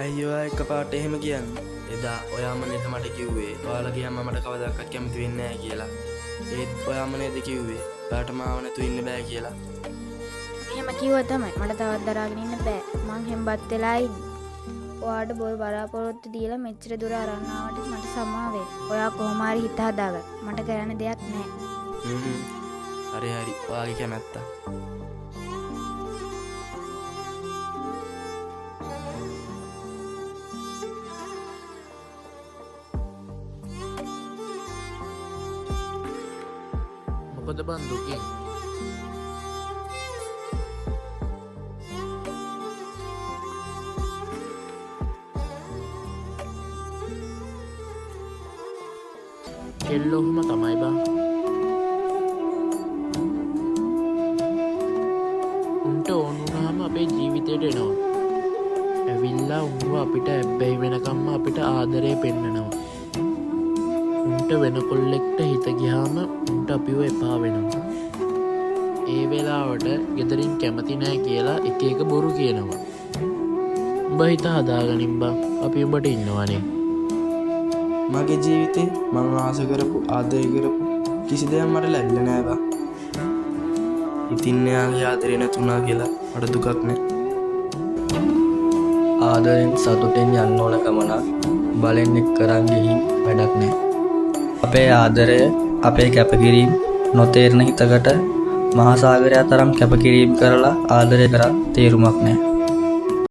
ඇයි ඔයා එකපාරට එහෙම කියන්නේ? එදා ඔයාම නේද මට කිව්වේ ඔයාලගේ අම්මා මට කවදාකවත් කැමති වෙන්නේ නෑ කියලා. ඒත් ඔයාම නේද කිව්වේ ඔයාට මාව නැතුව ඉන්න බෑ කියලා. එහෙම කිව්වා තමයි. මට තවත් දරාගෙන ඉන්න බෑ. මං හෙම්බත් වෙලා ඉන්නේ. ඔයාට බොරු බලාපොරොත්තු දීලා මෙච්චර දුර අරන් ආවට මට සමා වෙන්න. ඔයා කොහොම හරි හිත හදාගන්න. මට කරන්න දෙයක් නෑ. හ්ම්. හරි හරි, ඔයාගේ කැමැත්ත. මොකද බං දුකින්? කෙල්ලෝ ඔහොම තමයි බං. උන්ට ඕන වුණාම අපේ ජීවිතේට එනවා. ඇවිල්ලා උන්ව අපිට ඇබ්බැහි වෙනකම්ම අපිට ආදරය පෙන්නනවා. උන්ට වෙන කොල්ලෙක්ට හිත ගියාම උන්ට අපිව එපා වෙනවා. ඒ වෙලාවට ගෙදරින් කැමති නෑ කියලා එක එක බොරු කියනවා. උඹ හිත හදාගනින් බං, අපි උඹට ඉන්නවනේ. මගේ ජීවිතේ මං ආස කරපු ආදරය කරපු කිසි දෙයක් මට ලැබිලා නෑ බං. ඉතින් එයාගේ ආදරේ නැතුණා කියලා මට දුකක් නෑ. ආදරෙන් සතුටෙන් යන්න ඕන ගමනක් බලෙන් එක් කරන් ගිහින් වැඩක් නෑ. අපේ ආදරය, අපේ කැපකිරීම නොතේරෙන හිතකට මහා සාගරය තරම් කැපකිරීම කරලා ආදරය කරා තේරුමක් නෑ.